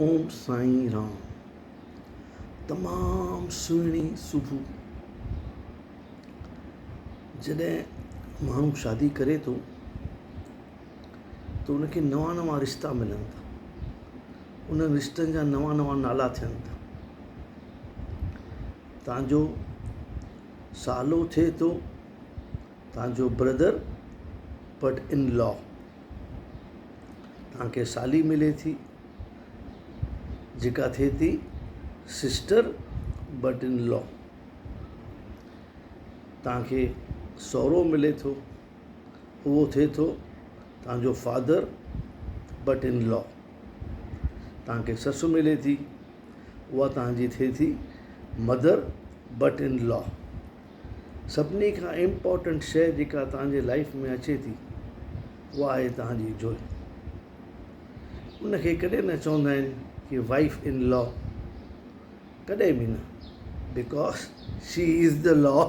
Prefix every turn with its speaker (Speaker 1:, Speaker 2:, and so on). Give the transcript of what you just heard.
Speaker 1: اوم سائين رام. تمام سهڻي صبح. جڏهن ماڻهو شادي ڪري ٿو ته ان کي نوان نوان رشتا ملن ٿا. انهن رشتن جا نوان نوان نالا ٿين ٿا. تان جو سالو ٿئي ٿو تان جو بردر بٽ ان لا. توهان کي سالي ملي ٿي جيڪا ٿئي ٿي سسٽر بٽ ان لا. توهان کي سهرو ملي ٿو اهو ٿئي ٿو توهان جو فادر بٽ ان لا. توهان کي سس ملي ٿي اها توهان جي ٿئي ٿي مدر بٽ ان لا. سڀني کان امپارٽنٽ شيء جيڪا توهان جي لائيف ۾ اچي ٿي اها آهي توهان جي جوء. ان کي ڪڏهن نه چوندا آهن ڪي وائيف ان لا، ڪڏهن به نه، because she is the law.